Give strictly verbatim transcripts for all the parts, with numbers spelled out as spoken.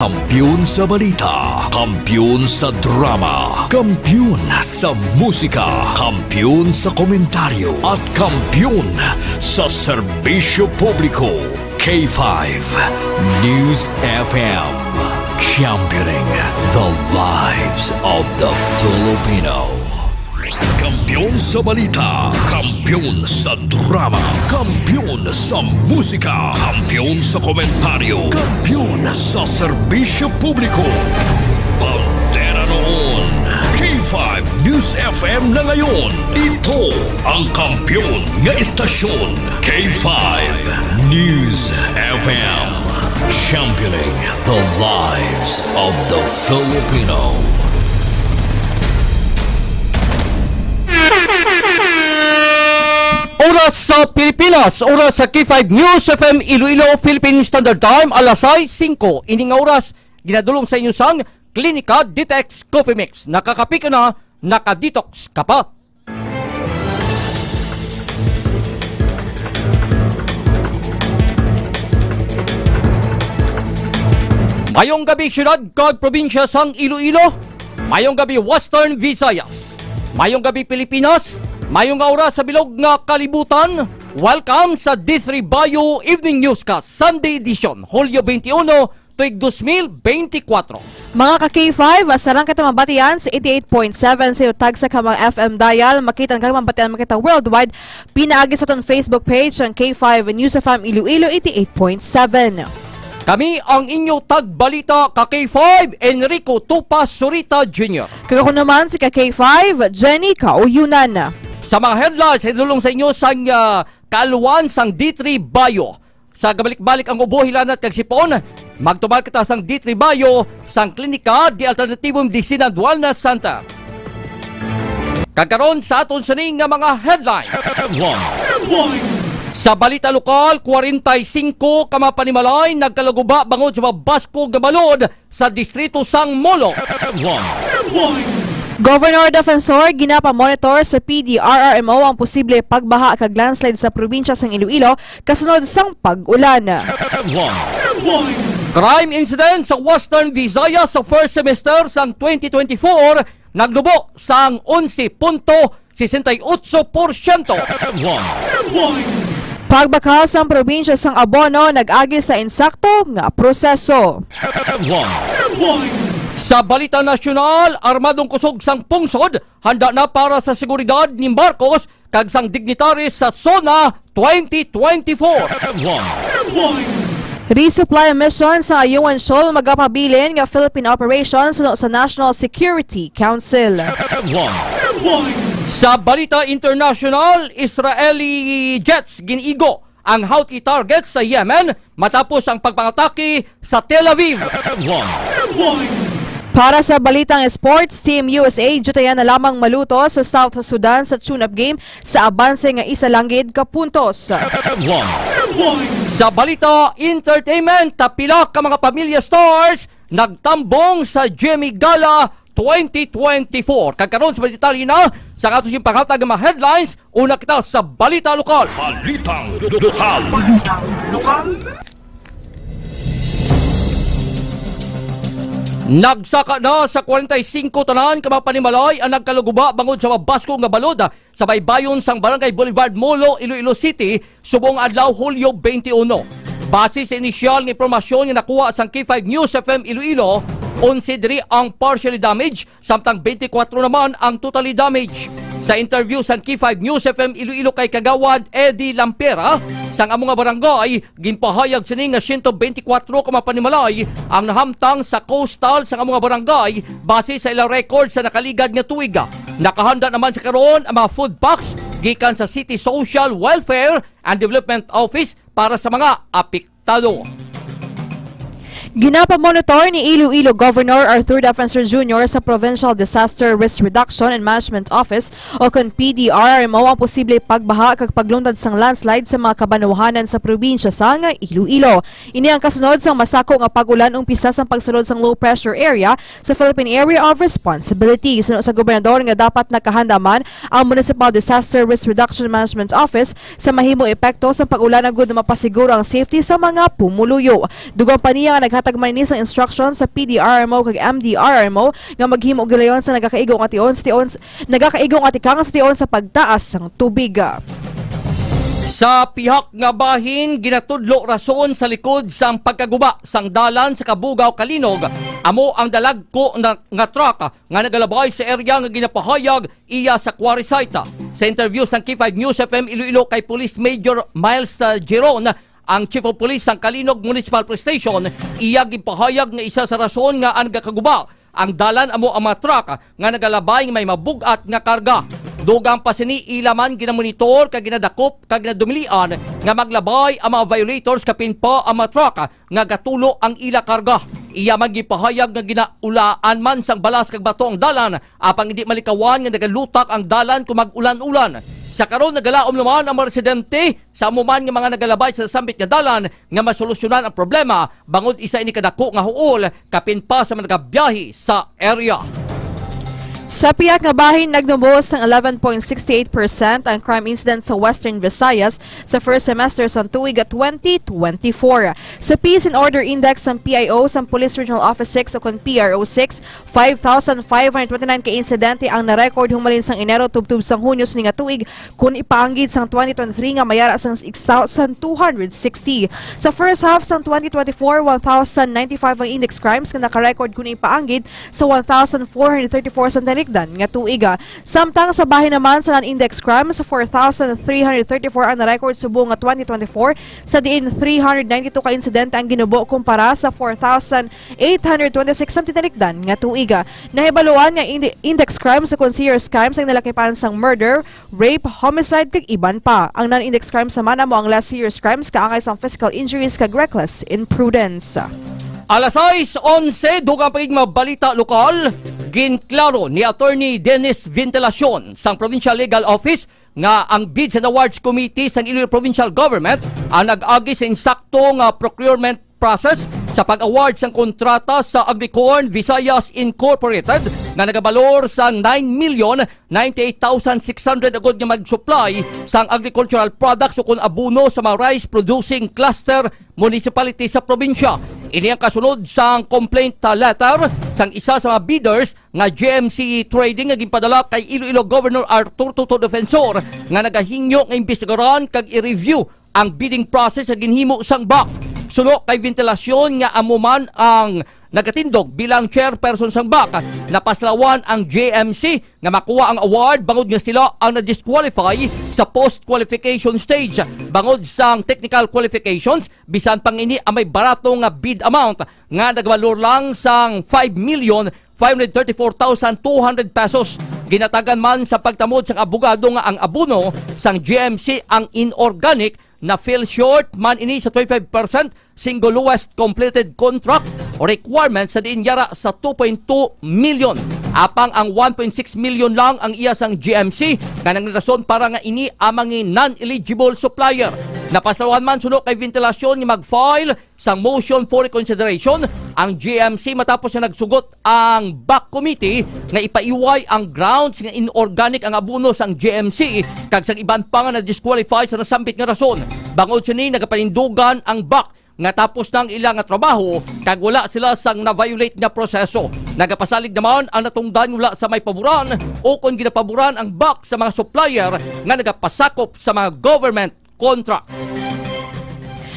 Kampiyon sa balita, kampiyon sa drama, kampiyon sa musika, kampiyon sa komentaryo, at kampiyon sa serbisyo publiko. K five News F M, championing the lives of the Filipino. Kampiyon sa balita, kampiyon sa drama, kampiyon sa musika, kampiyon sa komentaryo, kampiyon sa serbisyo publiko. Bandera noon, K five News F M na ngayon. Ito ang kampiyon nga istasyon, K five News F M. Championing the lives of the Filipino. Oras sa Pilipinas, oras sa K five News F M Iloilo, Philippine Standard Time, alas sais singko. Ini nga oras, ginadulong sa inyo sang Klinika Detox Coffee Mix. Nakakape ka na, nakadetox ka pa. Mayong gabi, siyudad kag probinsya sang Iloilo. Mayong gabi, Western Visayas. Mayong gabi, Pilipinas. Mayong nga oras sa bilog nga kalibutan. Welcome sa D three Bayo Evening Newscast, Sunday edition, Hulyo twenty-one, tuig dos mil beintikwatro. Mga ka K five, sarang kita mabatian sa eighty-eight point seven sa iyo tagsa ka mga F M dial. Makita ang kang mabatian, makita worldwide. Pinaagi sa aton Facebook page, ang K five News F M Iloilo eighty-eight point seven. Kami ang inyo tagbalita ka K five, Enrico Tupa Surita Junior. Kag ako naman si ka K five, Jenny Kauyunan. Sa mga headlines, hinulong sa inyo sang, ah, kaaluan sang D three Bayo. Sa gabalik-balik ang ubo, hilanat kag sipon, magtubal kita sang D three Bayo, sang klinika, di Alternativo Medicine and Wellness Center. Kag karon sa aton sini nga mga headlines. Headlines. Sa balita lokal, kwarenta y singko ka mga panimalay nagkalaguba bangod sa mabaskog nga balod sa distrito sang Molo. Headlines. Governor Defensor ginapamonitor sa P D R R M O ang posible pagbaha kag landslide sa probinsya sang Iloilo kasunod sang pag-ulan. Headlines. Crime incident sa Western Visayas sa first semester sang twenty twenty-four naglubo sang onse punto sesenta y ocho porsyento. Headlines. Pagbakas ang probinsya sang abono nag-agi sa insakto nga proseso. Headlines. Sa balita nasyonal, armadong kusog sang pungsod, handa na para sa seguridad ni Marcos kag sang dignitaries sa SONA twenty twenty-four. Headlines. Resupply mission sa Ayungan Shoal magapabilin nga Philippine operation suno sa National Security Council. Headlines. Sa balita international, Israeli jets gin-igo ang Houthi targets sa Yemen matapos ang pagpangatake sa Tel Aviv. Headlines. Para sa balitang sports, Team U S A, diyutayan na lamang maluto sa South Sudan sa tune-up game sa abanse nga isa lang gid ka puntos. Headlines. Sa balita entertainment, pila ka mga pamilya stars nagtambong sa Jimmy Gala twenty twenty-four. Kag karon sa mga detalye na sa ato sing panghatag nga mga headlines, una kita sa balita lokal. Balitang lokal. Nagsaka na sa kwarenta y singko tanan ka mga panimalay ang nagkaluguba bangod sa mabaskog nga balod sa baybayon sang Barangay Boulevard, Molo, Iloilo City, subong adlaw, Hulyo twenty-one. Base sa inisyal nga impormasyon nga nakuha sang K five News F M Iloilo, onse diri ang partially damaged, samtang twenty-four naman ang totally damaged. Sa interview sang K five News F M Iloilo kay Kagawad Eddie Lampera, sang amo nga barangay, ginpahayag sini nga siyento beintikwatro ka mga panimalay ang nahamtang sa coastal sang amo nga barangay base sa ilang record sa nakaligad nga tuig. Nakahanda naman sa karon ang mga food packs gikan sa City Social Welfare and Development Office para sa mga apektado. Ginapamonitor ni Iloilo Governor Arthur Defensor Junior sa Provincial Disaster Risk Reduction and Management Office o kon P D R R M O ang posible pagbaha kag paglungtad sang landslide sa mga kabanwahanan sa probinsya sang Iloilo. Ini ang kasunod sang masako nga pag-ulan umpisa sang pagsulod sang low pressure area sa Philippine Area of Responsibility. Suno sa gobernador nga dapat nakahanda man ang Municipal Disaster Risk Reduction Management Office sa mahimo epekto sang pag-ulan agud mapasiguro ang safety sa mga pumuluyo. Dugang pa niya nga naghatag Tagman ini sang instruction sa P D R M O kag M D R M O nga maghimo og gilayon sa nagakaigo nga tion sa tion, nagakaigo nga tikang sa tion sa pagtaas sang tubig. Sa pihak nga bahin, ginatudlo rason sa likod sang pagkaguba sang dalan sa Cabugao-Calinog amo ang dalagko na nga truck nga nagalabay sa area nga ginapahayag iya sa quarry site. Sa interview sang K five News F M Iloilo kay Police Major Miles, uh, Giron, ang Chief of Police sang Calinog Municipal Police Station, iya ginpahayag nga isa sa rason nga ang nagakaguba ang dalan amo ang mga truck nga nagalabay nga may mabug-at nga karga. Dugang pa sini, ila man ginamonitor kag ginadakop kag ginadumilian nga maglabay ang mga violators kapin pa ang mga truck nga gatulo ang ila karga. Iya man gipahayag nga ginaulaan man sang balas kag bato ang dalan, apang hindi malikawan nga nagalutak ang dalan kung mag-ulan-ulan. Sa karon, nagalaom naman ang mga residente sa amo man nga mga nagalabay sa sambit nga dalan nga masolusyonan ang problema, bangod isa ini kadako nga huol kapin pa sa mga nagabiyahe sa area. Sa pihak nga bahin, nagnumbos sang eleven point six eight percent ang crime incident sa Western Visayas sa first semester sang tuig twenty twenty-four. Sa Peace and Order Index sang P I O sang Police Regional Office six o kon P R O six, five thousand five hundred twenty-nine ka insidente ang na-record humalin sang Enero tubtob sang Hunyo sini nga tuig, kun ipaanggid sang twenty twenty-three nga may ara sang six thousand two hundred sixty. Sa first half sang twenty twenty-four, one thousand ninety-five ang index crimes nga naka-record kun ipaanggid sa one thousand four hundred thirty-four sang tinigdan nga tuig. Samtang sa bahin naman sa non-index crimes, four thousand three hundred thirty-four ang na-record subong nga twenty twenty-four, sa diin three hundred ninety-two ka insidente ang ginubo kumpara sa four thousand eight hundred twenty-six sang tinigdan nga tuig. Nahibaluan nga indi-, index crimes o kon serious crimes ang nalakipan sang murder, rape, homicide, kag iban pa. Ang non-index crimes naman amo ang less serious crimes kaangay sang physical injuries kag reckless imprudence. Alas sais onse, dugang pa gid nga balita lokal. Ginklaro ni Attorney Dennis Ventilacion sang Provincial Legal Office nga ang Bids and Awards Committee sang Iloilo Provincial Government ang nag-agi sa insakto nga procurement process sa pag-award sang kontrata sa Agricorn Visayas Incorporated nga nagabalor sa nine million ninety-eight thousand six hundred agod nga mag-supply sang agricultural products ukon abono sa mga rice-producing cluster municipality sa probinsya. Ini ang kasunod sang complaint letter sang isa sa mga bidders nga G M C Trading nga ginpadala kay Iloilo Governor Arthur Toto Defensor nga nagahingyo nga imbestigaran kag i-review ang bidding process nga ginhimo sang bac. Suno kay Ventilacion nga amo man ang nagatindog bilang chairperson sang bac, napaslawan ang G M C nga makuha ang award bangod nga sila ang na-disqualify sa post-qualification stage bangod sang technical qualifications, bisan pa nga ini ang may barato nga bid amount nga nagbalor lang sang five million five hundred thirty-four thousand two hundred pesos. Ginatagan man sa pagtamod sang abogado nga ang abono sang G M C ang inorganic na fell short man ini sa twenty-five percent single lowest completed contract requirement sa diin yara sa two point two million. Apang ang one point six million lang ang iya sang G M C nga nangrason para nga ini ang mga non-eligible supplier. Napaslawan man suno kay Ventilacion nga mag-file sang motion for reconsideration ang G M C matapos nga nagsugot ang bac committee nga ipaiway ang grounds nga inorganic ang abono sang G M C kag sang iban pa nga na-disqualify sa nasambit nga rason. Bangod sini, nagapanindugan ang bac nga tapos na ang ila nga trabaho kag wala sila sang na-violate nga proseso. Nagapasalig naman ang natungdan wala sa may paboran o kon ginapaboran ang bac sa mga supplier nga nagapasakop sa mga government contracts.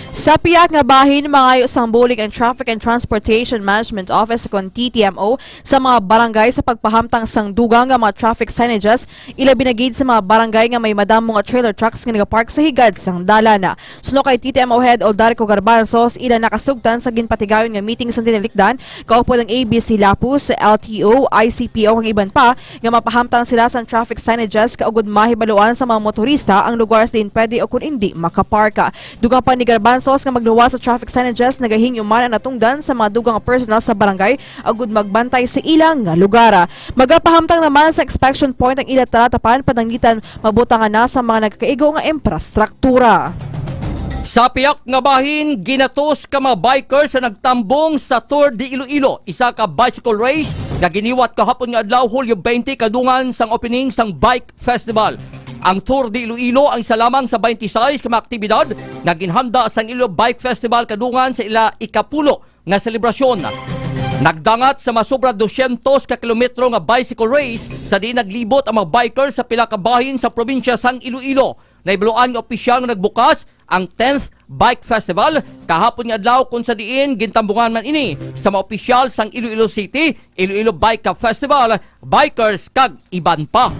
Sa pihak nga bahin, mangayo sang bulig ang Traffic and Transportation Management Office kon T T M O sa mga barangay sa pagpahamtang sang dugang nga mga traffic signages, ilabi na gid sa mga barangay nga may madamo nga trailer trucks nga nagapark sa higad sang dalan. Suno kay T T M O Head Oldarico Garbanzos, ila nakasugtan sa ginpatigayon nga meeting sa tinalikdan, kaupod ang A B C Lapus, L T O, I C P O, kag iban pa, nga mapahamtang sila sang traffic signages kaugod mahibaluan sa mga motorista ang lugar sa diin pwede o kon indi makapark. Dugang pa ni Garbanzos nga magluwas sa traffic signages, nagahingyo man ang natungdan sa mga dugang nga personal sa barangay agud magbantay sa ila nga lugar. Magapahamtang naman sa inspection point ang ila talatapan, pananglitan mabutangan na sa mga nagakaigo nga infrastruktura. Sa pihak nga bahin, ginatos ka mga bikers sa nagtambong sa Tour de Iloilo, isa ka bicycle race nga giniwat kahapon nga adlaw, Hulyo twenty, kadungan sang opening sang Bike Festival. Ang Tour de Iloilo ang isa lamang sa twenty-six ka mga aktibidad nga ginhanda sang Iloilo Bike Festival kadungan sa ila ikapulo nga selebrasyon. Nagdangat sa masobra dosyentos ka kilometro nga bicycle race sa diin naglibot ang mga bikers sa pila ka bahin sa probinsya sang Iloilo. Nahibaluan nga opisyal nga nagbukas ang tenth Bike Festival kahapon nga adlaw, kung sa diin gintambungan man ini sa mga opisyal sang Iloilo City, Iloilo Bike Festival, bikers, kag iban pa.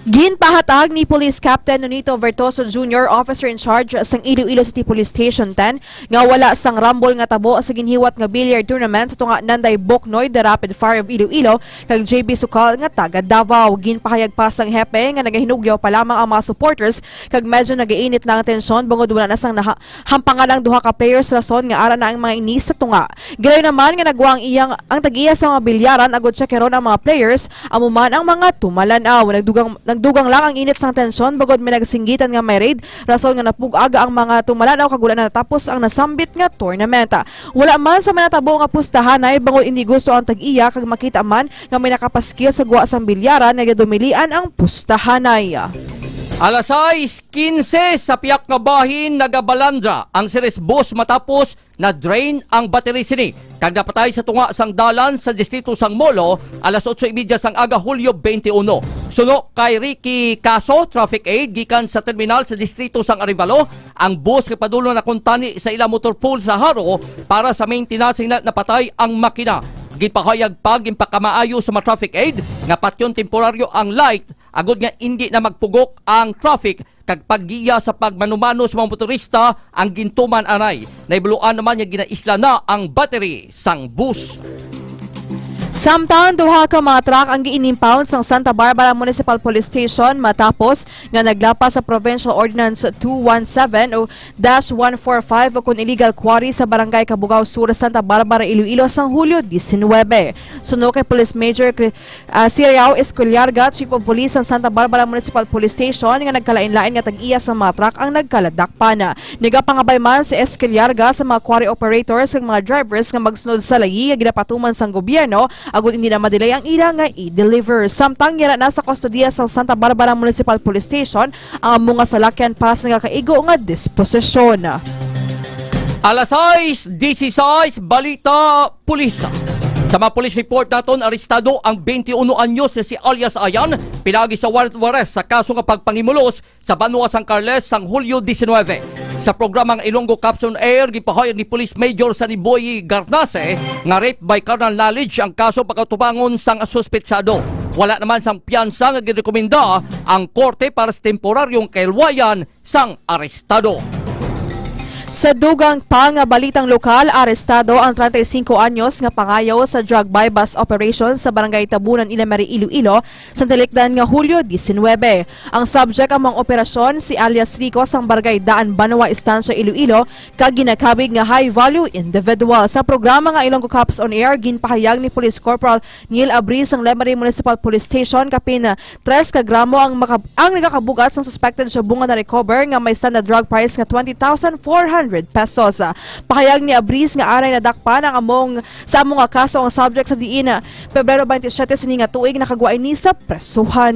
Ginpahatag ni Police Captain Nonito Vertoso Junior, Officer in Charge sang Iloilo City Police Station ten, nga wala sang rumble nga tabo sa ginhiwat nga billiard tournament sa tunga Nanday Boknoy, The Rapid Fire of Iloilo, kag J B Sukal nga taga Davao. Ginpahayag pa sang hepe nga nagahinugyaw pa lamang ang mga supporters kag medyo nagainit na ang tensyon bangod wala na sang naha-, hampangan ang duha ka players, rason nga ara na ang mga ini sa tunga. Gilayon naman nga nagwa ang iyang, ang tag-iya sa mga bilyaran agud tsekeron ang mga players, amo man ang mga tumalan-aw. Nagdugang, nagdugang lang ang init sang tensyon bangod may nagsinggitan nga may raid, rason nga napug-aga ang mga tumalan-aw kag wala na natapos ang nasambit nga tournament. Wala man sa manatabo nga pustahanay bangod indi gusto ang tag-iya kag makita man nga may nakapaskil sa gwa sang bilyaran nga ginadumilian ang pustahanay. Alas sais quince, sa pihak nga bahin nagabalandra ang Ceres bus matapos na-drain ang battery sini kag napatay sa tunga sang dalan sa distrito sang Molo alas otso y media sang aga, Hulyo twenty-one. Suno kay Ricky Caso, traffic aid gikan sa terminal sa distrito sang Arevalo, ang bus kay padulong na kuntani sa ila motor pool sa Jaro para sa maintenance, nga napatay ang makina. Ginpahayag pa, ginpakamaayo sa mga traffic aid nga patyon temporaryo ang light agud nga indi na magpugok ang traffic kag paggiya sa pagmanumano sa mga motorista ang gintuman anay. Nahibaluan naman nga ginaisla na ang battery sang bus. Samtang duha ka mga truck ang gi-impound sang Santa Barbara Municipal Police Station matapos nga naglapas sa Provincial Ordinance two one seven o dash one four five o kon illegal quarry sa Barangay Cabugao Sur, Santa Barbara, Iloilo, sang Hulyo diecinuebe. Suno kay Police Major Cri-, ah, Siriao Esculiarga, Chief of Police sang Santa Barbara Municipal Police Station, nga nagkalain-lain nga tag-iya sa mga truck ang nagkaladakpan. Nagapangabay man si Esculiarga sa mga quarry operators kag mga drivers nga magsunod sa layi nga ginapatuman sang gobyerno agud hindi na madelay ang ila nga i-deliver. Samtang yara na sa kustodiya sang Santa Barbara Municipal Police Station ang amo nga salakyan pas nga kaigo nga disposisyon. Alas sais dieciséis, balita pulis. Sa mga police report naton, arestado ang twenty-one anyos nga si alias Ayan, pinaagi sa warrant of arrest sa kaso nga pagpangimulos sa banwa sang Carles sang Hulyo diecinuebe. Sa programa nga Ilonggo Cops on Air, gipahayag ni Police Major Saniboy Garnase nga rape by carnal knowledge ang kaso pagkatubangon sang suspetsado. Wala naman sang piyansa nga ginrekomenda ang korte para sa temporaryong kahiluwayan sang arestado. Sa dugang pa nga balitang lokal, arestado ang treinta y cinco anyos nga pangayo sa drug buy-bust operation sa Barangay Tabunan, Ila Mary, Iloilo, sa talikdan nga Hulyo diecinuebe. Ang subject among operasyon si alias Rico sang Barangay Daan Banwa, Estancia, Iloilo, kag ginakabig nga high-value individual. Sa programa nga Ilonggo Cops on Air, ginpahayag ni Police Corporal Neil Abri sang Lemery Municipal Police Station, kapin tres ka gramo ang makab-, ang nagakabugat sang suspected shabu nga na-recover nga may standard drug price nga twenty thousand four hundred pesos. Pahayag ni Abris nga aray nadakpan ang among, sa amo nga kaso ang subject sa diin, ah, Pebrero twenty-seven sini nga tuig nakagwa ini sa presuhan.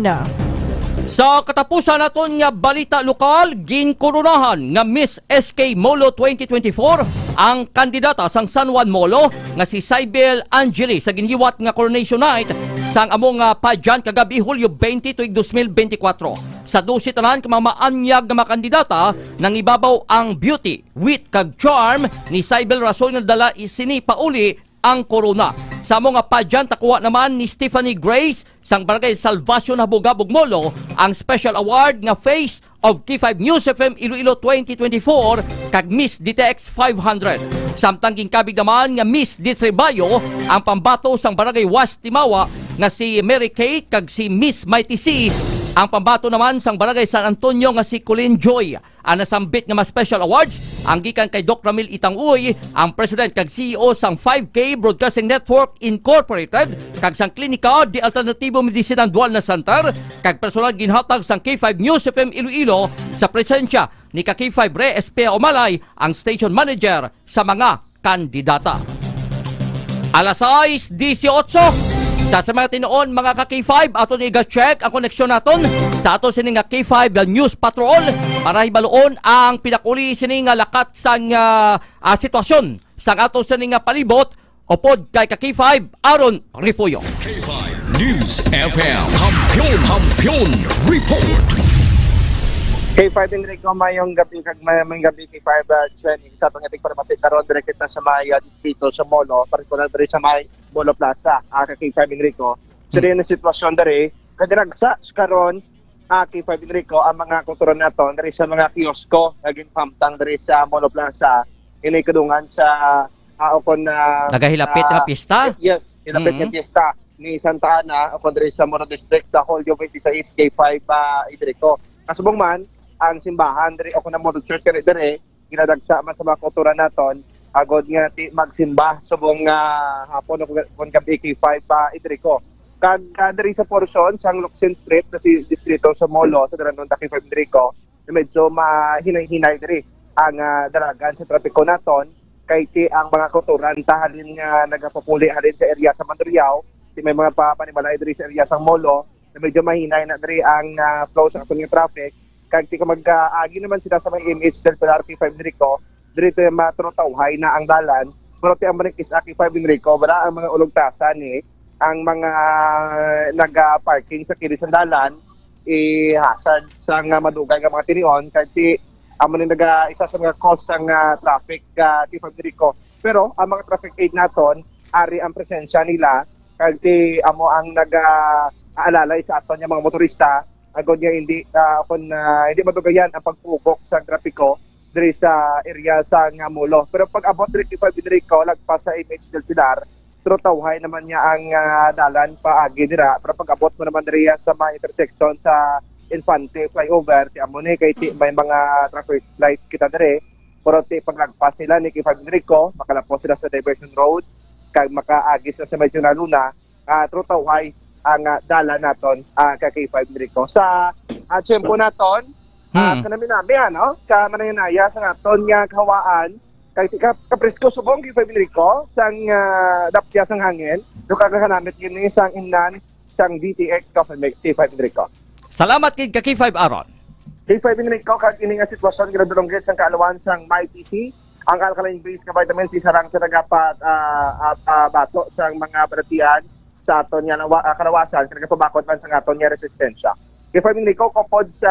Sa katapusan naton nga balita lokal, ginkoronahan nga Miss S K Molo twenty twenty-four ang kandidata sang San Juan Molo nga si Cybel Angeli sa ginhiwat nga Coronation Night sang amo nga pageant kagab-i, Hulyo twenty, tuig dos mil benti kwatro. Sa dose tanan ka mga maanyag nga mga kandidata, nangibabaw ang beauty, wit, kag charm ni Cybel, rason nga dala sini pauli ang korona. Sa amo nga pageant, nakuha naman ni Stephanie Grace sang Barangay Salvacion, Habog-Habog, Molo, ang special award nga Face of K five News F M Iloilo twenty twenty-four kag Miss D T X five hundred. Samtang ginkabig naman nga Miss D three Bayo ang pambato sang Barangay West Timawa nga si Mary Kate kag si Miss Mighty C ang pambato naman sang Barangay San Antonio nga si Colleen Joy. Ang nasambit nga mga special awards ang gikan kay Doc Ramil Itang-Uy, ang President kag C E O sang five K Broadcasting Network Incorporated, kag sang Klinika de Alternatibo Medicina and Wellness Center, kag personal ginhatag sang K five News F M Iloilo sa presensya ni ka K five Rey Espea Umalay, ang station manager sa mga kandidata. Alas sais dieciocho, Sa, sa mga tinuon, mga ka K five, ato ni ga-check ang koneksyon naton sa ato sini nga K five News Patrol para hibaluon ang pinakuli sini nga lakat sang ah, ah, sitwasyon sang ato sini nga palibot upod kay ka K five Aaron Refugio. K five News F M. Kampiyon, Kampiyon Report. K five Enrico, mayong gabi kag may, may gabi K five, ah, Jenny. Sa atong ating paramati karon, dire kita sa may, ah, distrito sa Molo, partikular dire sa may Molo Plaza, ah, ka K five Enrico. Sa Hmm. diyan ang sitwasyon dire, kadinagsa karon, ah, K five Enrico, ang mga kultura naton diri sa mga kiosko nga ginpamtang diri sa Molo Plaza. Ini kadungan sa, ah, ukon na, Nagahilapit nga ah, piyesta? Yes, hilapit nga Mm. piyesta ni Santa Ana, ukon diri sa Moro District, sa Hulyo twenty-six, K five, ah, Enrico. Kasubong man, ang simbahan diri, ukon ang Moro Church, kani diri, ginadagsa man sa mga kultura naton, agod nga ti magsimba subong nga hapon o kon gabi K five pa, Enrico. Kag, ah, diri sa porsyon sang Locsin Street na si distrito sa Molo sa Daranonda K five Enrico, na medyo mahinay-hinay diri ang, ah, dalagan sa trapiko naton, kay ti ang mga kultura ta halin nga nagapapuli halin sa area sa Mandurriao, ti may mga pa-, panimalay diri sa area sang Molo, na medyo mahinay na diri ang, ah, flow sa aton nga traffic. Kag ti kung mag-agi naman sila sa may M H del Pilar K five Enrico, diri ti matrotawhay na ang dalan. Pero ti ang Manikis K five Enrico, wala ang mga ulugtasan ni ang mga naga-parking sa kilid sang dalan, ihasad sa nga madugay nga mga tinion, kag ti amo ni naga isa sa mga cause sang, ah, traffic, ah, K five Enrico. Pero ang mga traffic aid naton, ari ang presensya nila, kag ti amo ang naga-aalalay sa aton nga mga motorista, agod nga hindi, ah, kun, ah, hindi madugayan ang pagpugok sa trapiko diri sa area sa nga Molo. Pero pag abot diri K five Enrico, lagpas sa M H del Pilar, trotawhay naman niya ang, ah, dalan paagi dira. Pero pag abot mo naman diri sa mga intersection sa Infante flyover, ti amo ni kay ti may mga traffic lights kita diri. Pero ti paglagpas nila ni K five Enrico, makalapos sila sa diversion road, kag makaagi sila sa may General Luna, ah, trotawhay ang, ah, dalan naton, ah, ka K five Enrico. Sa, ah, tiyempo naton, ah, Hmm. kanami-nami, ano? Kamanaya-naya sa naton nga kahawaan, kay ti ka, kapresko subong K five Enrico, sang, ah, dapya sang hangin, do kaganamit gini sang imnan sang D T X Coffee Mix, K five Enrico. Salamat kay ka K five Aaron. K five Enrico, kag ini nga sitwasyon ginadulong gid sang kaalawan sang M I P C, ang alkaline base nga vitamin C sarang sa nagapat, ah, ah, ah, bato sang mga balatian sa aton nga nawa-, ah, kalawasan, kag nagapabakod man sa aton nga resistensya. K five Enrico, upod sa,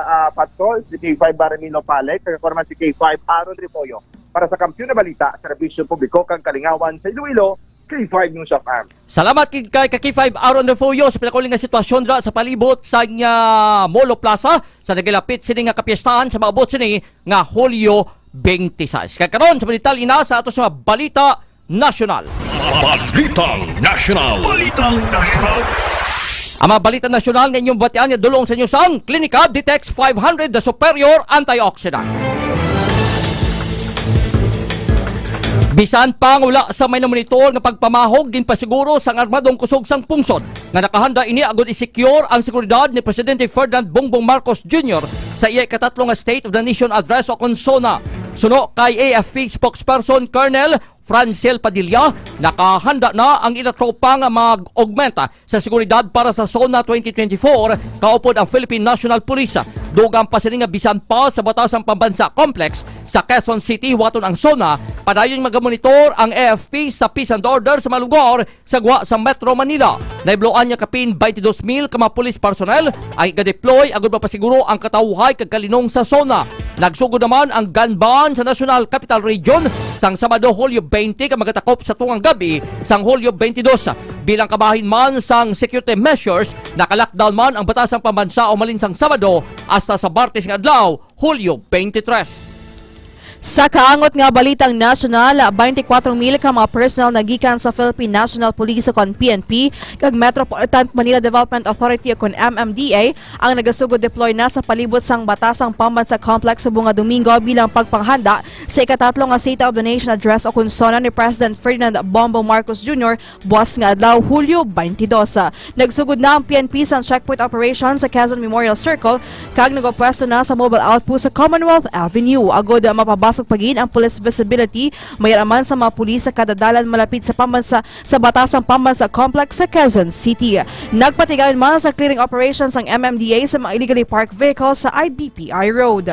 ah, patrol, si K five Baramilo Pale, kag ako naman si K five Aaron Repoyo para sa Kampiyon na Balita, Serbisyo Publiko kag Kalingawan sa Iloilo, K five News F M. Salamat kay, kay ka K five Aaron Refugio sa pinakuli nga sitwasyon dira sa palibot sa nga Molo Plaza sa nagilapit sini nga kapiestahan sa maabot sini nga Hulyo twenty-six. Kag karon sa detalye na sa ato sa mga balita nasyonal. Balitang Nasyonal. Balitang Nasyonal. Ang mga balita nasyonal nga inyong batian nga dulong sa inyo sang Klinika Ditex five hundred, the superior antioxidant. Bisan pa nga wala sa may namonitor nga pagpamahog, ginpasiguro sang armadong kusog sang pungsod nga nakahanda ini agud i-secure ang seguridad ni Presidente Ferdinand Bongbong Marcos Junior sa iya ikatatlo nga State of the Nation Address o kon SONA. Suno kay A F P spokesperson Colonel Francel Padilla, nakahanda na ang ila tropa nga mag-augment sa seguridad para sa SONA twenty twenty-four, kaupod ang Philippine National Police. Dugang pa sini nga bisan pa sa Batasang Pambansa Complex sa Quezon City, huwaton ang SONA, padayon magamonitor ang A F P sa peace and order sa mga lugar sa gwa sa Metro Manila. Nahibaloan nga kapin twenty-two mil ka mga police personnel ang iga-deploy agud mapasiguro ang katawhay kag kalinong sa SONA. Nagsugod naman ang gun ban sa National Capital Region sang Sabado, Hulyo twenty, kag magatakop sa tungang gab-i sang Hulyo twenty-two. Bilang kabahin man sang security measures, naka-lockdown man ang Batasang Pambansa umalin sang Sabado hasta sa Martes nga adlaw, Hulyo twenty-three. Sa kaangot nga balitang nasyonal, twenty-four mil ka mga personnel nagikan sa Philippine National Police o kon P N P kag Metropolitan Manila Development Authority o kon M M D A ang nagasugod deploy na sa palibot sang Batasang Pambansa Complex subong nga Domingo bilang pagpanghanda sa ikatatlo nga State of the Nation Address o kon SONA ni President Ferdinand Bongbong Marcos Junior buas nga adlaw, Hulyo twenty-two. Nagsugod na ang P N P sang checkpoint operation sa Quezon Memorial Circle kag nagapwesto na sa mobile outpost sa Commonwealth Avenue agud mapabasa Sugpagin ang police visibility, mayaraman sa mga pulis sa kada dalan malapit sa pambansa, sa Batasang Pambansa Complex sa Quezon City. Nagpatigayon man sa clearing operation sang M M D A sa mga illegally parked vehicles sa I B P I Road.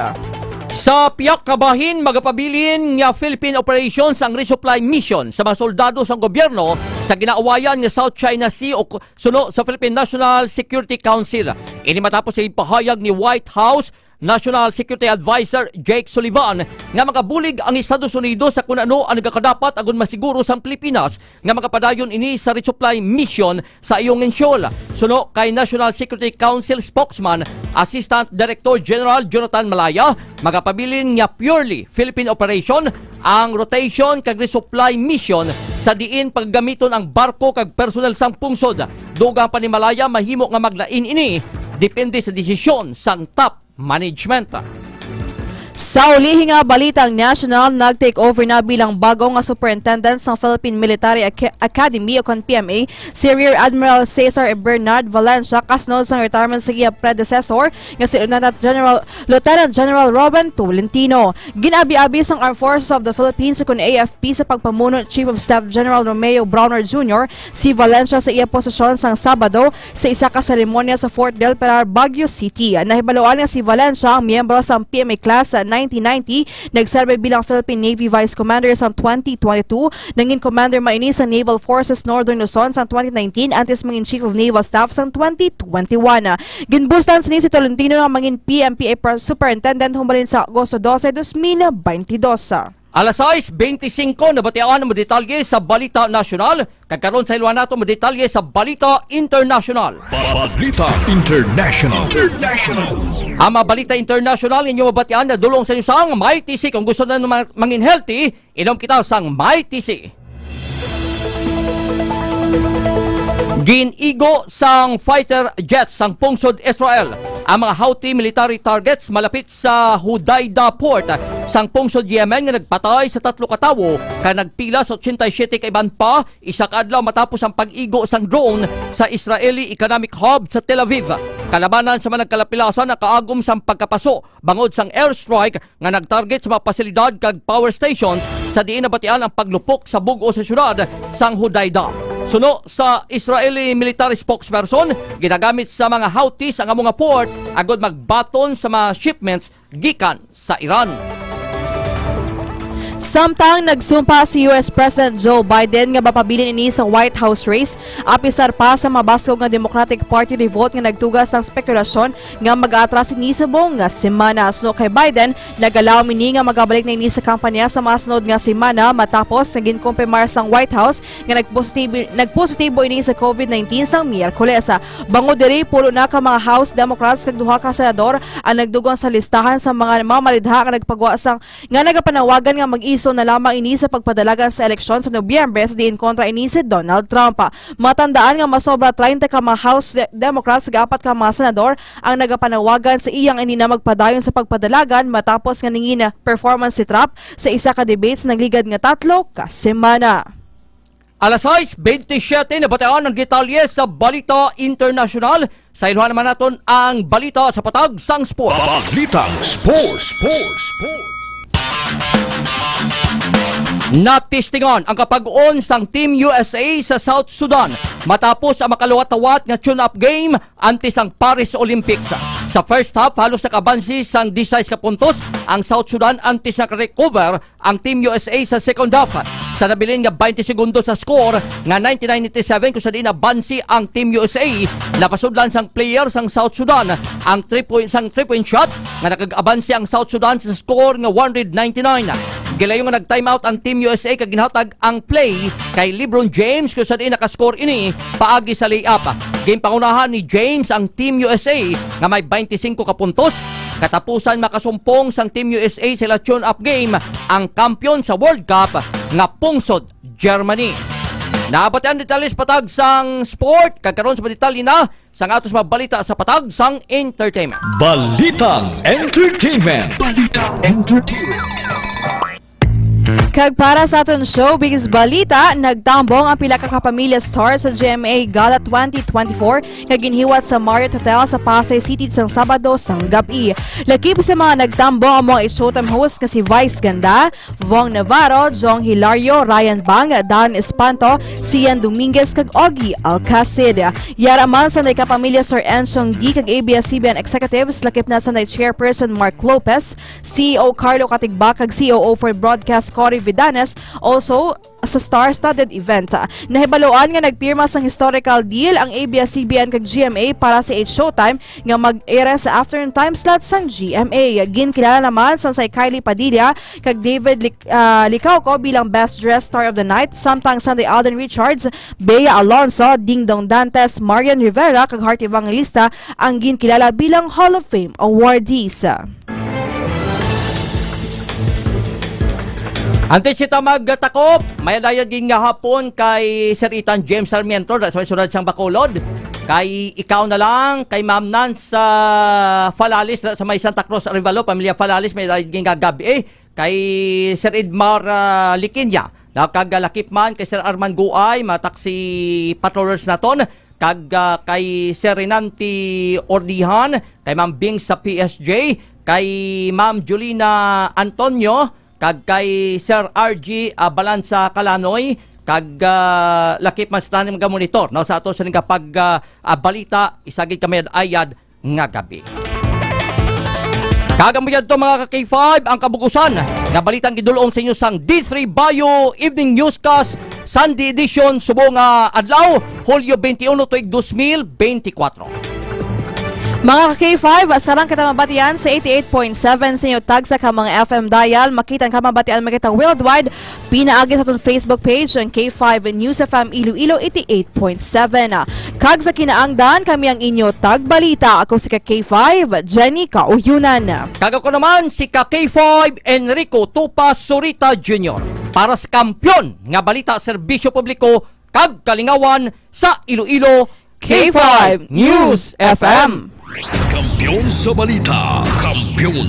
Sa pihak nga bahin, magapabilin nga Philippine Operations ang resupply mission sa mga soldado sang gobyerno sa ginaawayan nga South China Sea o ku-, suno sa Philippine National Security Council. Ini matapos sa ipahayag ni White House National Security Advisor Jake Sullivan nga magabulig ang Estados Unidos sa kun ano ang nagakadapat agon masiguro sang Pilipinas nga magapadayon ini sa resupply mission sa iyong insyol. Suno kay National Security Council spokesman, Assistant Director General Jonathan Malaya, magapabilin nga purely Philippine operation ang rotation kag resupply mission sa diin pagagamiton ang barko kag personnel sang pungsod. Dugang pa ni Malaya, mahimo nga maglain ini depende sa desisyon sang top management. Sa ulihi nga balitang national, nag-take over na bilang bago nga superintendent sang Philippine Military Aca-, Academy o kon P M A si Rear Admiral Cesar Bernard Valencia kasunod sang retirement sa iya predecessor nga si Lieutenant General, Lieutenant General Robin Tolentino. Gin-abi-abi sang Armed Forces of the Philippines o kon A F P sa pagpamuno ni Chief of Staff General Romeo Brawner Junior si Valencia sa iya posisyon sang Sabado sa isa ka seremonya sa Fort del Pilar, Baguio City. Nahibaluan nga si Valencia ang miyembro sang P M A Class nineteen ninety, nagserbe bilang Philippine Navy Vice Commander sang twenty twenty-two, nangin Commander man ini sa Naval Forces Northern Luzon sang twenty nineteen, antes mangin Chief of Naval Staff sang twenty twenty-one. Ginbustan sini si Tolentino nga mangin P M P A Pro-, Superintendent humalin sa Agosto dose, dos mil beintidos. Alas sais beintisinko, nabatian ang mga detalye sa Balita Nasyonal, kag karon sa iluhan nato mga detalye sa Balita Internasyonal. Balita International. International. Ang mga Balita Internasyonal ninyo mabatian na dulong sa inyo sang Mighty C. Kung gusto na naman mangin healthy, inom kita sang Mighty C. Gin-igo sang fighter jets sang pungsod Israel ang mga Houthi military targets malapit sa Hudaydah port sang pungsod Yemen nga nagpatay sa tatlo ka tawo kag nagpila sa ochenta y siete ka iban pa isa ka adlaw matapos ang pag-igo sang drone sa Israeli economic hub sa Tel Aviv. Kalabanan sa mga nagkalapilasan nakaagom sang pagkapaso bangod sang airstrike nga nag-target sa mga pasilidad kag power stations sa diin nabatian ang paglupok sa bug-os sa siyudad sang Hudaydah. Suno sa Israeli military spokesperson, ginagamit sa mga Houthis ang amo nga port agod magbaton sa mga shipments gikan sa Iran. Samtang nagsumpa si U S President Joe Biden nga mapabilin ini sa White House race, apisar pa sa mabaskog nga Democratic Party revolt nga nagtuga sang spekulasyon nga mag-aatras ini subong nga semana. Suno kay Biden, nag-allow ini nga magabalik na ini sa kampanya sa masunod nga semana matapos nga ginkumpirmar sang White House nga nagpositibo, nagpositibo ini sa covid nineteen sang Miyerkules. Bangod diri, pulo na ka mga House Democrats kag duha ka senador ang nagdugang sa listahan sa mga mamaridha nga nagpagwa sang, nga nagapanawagan nga mag-iso na lamang ini sa pagpadalagan sa eleksyon sa Nobyembre sa diin kontra ini si Donald Trump. Matandaan nga masobra treinta ka mga House De-, Democrats kag apat ka mga senador ang nagapanawagan sa iyang hindi na magpadayon sa pagpadalagan matapos nga nangin performance si Trump sa isa ka debate sa nagligad nga tatlo ka semana. Alas sais beintisyete, nabatian ang detalye sa Balita Internasyonal. Sa iluhan naman naton ang balita sa patag sang sports. Balitang sports. Sports. Sports. Natistingan ang kapag-on sang Team U S A sa South Sudan matapos ang makaluwat-awat nga tune-up game antes ang Paris Olympics. Sa first half, halos nakabansi sang disais ka puntos ang South Sudan antes nakarecover ang Team U S A sa second half. Sa nabilin nga twenty segundo sa score nga ninety-nine ninety-seven, kung sa diin nabansi ang Team U S A, napasudlan sang player sang South Sudan ang three point, sang three-point shot nga nakag-abansi ang South Sudan sa score nga one hundred ninety-nine. Gilayo nga nag-timeout ang Team U S A kag ginhatag ang play kay LeBron James, kung sa diin nakascore ini paagi sa layup. Ginpangunahan ni James ang Team U S A nga may twenty-singko ka puntos. Katapusan, makasumpong sang Team U S A sa ila tune-up game ang kampiyon sa World Cup nga pungsod Germany. Nabatian detalye sa patag sang sport, kag karon sa mga detalye na sang atos mga balita sa patag sang entertainment. Balitang entertainment. Balitang entertainment. Kag para sa aton showbiz balita, nagtambong ang pila ka kapamilya star sa G M A Gala twenty twenty-four nga ginhiwat sa Marriott Hotel sa Pasay City sang Sabado sang gab-i. Lakip sa mga nagtambong ang mga It's Showtime host nga si Vice Ganda, Vong Navarro, Jong Hilario, Ryan Bang, Dan Espanto, Sian Dominguez, kag Ogie Alcacid. Yara man sanday kapamilya Sir Enchong D kag A B S C B N executives, lakip na sanday chairperson Mark Lopez, C E O Carlo Katigbak, kag C O O for Broadcast Cory Vidanes, also sa star-studded event. Nahibaluan nga nagpirma sang historical deal ang A B S C B N kag G M A para sa It's Showtime nga mag-ere sa afternoon time slot sang G M A. Ginkilala naman sang si Kylie Padilla kag David Lic-, ah, Licauco bilang Best Dressed Star of the Night, samtang sanday Alden Richards, Bea Alonso, Dingdong Dantes, Marian Rivera, kag Heart Evangelista ang ginkilala bilang Hall of Fame awardees. Antes kita magtakop, may dayon gid nga hapon kay Sir Ethan James Sarmiento, da sa may syudad sang Bacolod. Kay ikaw na lang, kay Ma'am Nance, ah, Falalis, da sa may Santa Cruz, Arevalo, pamilya Falalis, may dayon gid nga gab-i. Kay Sir Edmar, ah, Liquiña, na kag lakip man kay Sir Arman Guay, mga taxi patrollers naton, kag, ah, kay Sir Renante Ordihan, kay Ma'am Bing sa P S J, kay Ma'am Julina Antonio, kag kay Sir R G, ah, Balansa Kalanoy, kag, ah, lakip man sa tanan nga monitor, no, sa ato sa nga pag, ah, ah, balita, isa gid kami ayad nga gab-i. Kag amo yadto, mga ka K five, ang kabugusan nga balitang gidul-ong sa inyo sang D three Bio Evening Newscast, Sunday edition, subong nga adlaw, Hulyo twenty-one, tuig dos mil beintikwatro. Mga ka K five, sarang kita mabatian sa eighty-eight point seven sa inyo tagsa ka mga F M dial. Makita ang kamabatian man kita worldwide pinaagi sa aton Facebook page, ang K five News F M Iloilo eighty-eight point seven. Kag sa kinaangdan, kami ang inyo tagbalita. Ako si ka K five, Jenny Kauyonan. Kag ako naman, si ka K five, Enrico Tupa Surita Junior. Para sa kampiyon nga balita, serbisyo publiko, kag kalingawan sa Iloilo, K five News F M. Kampiyon sa balita, kampiyon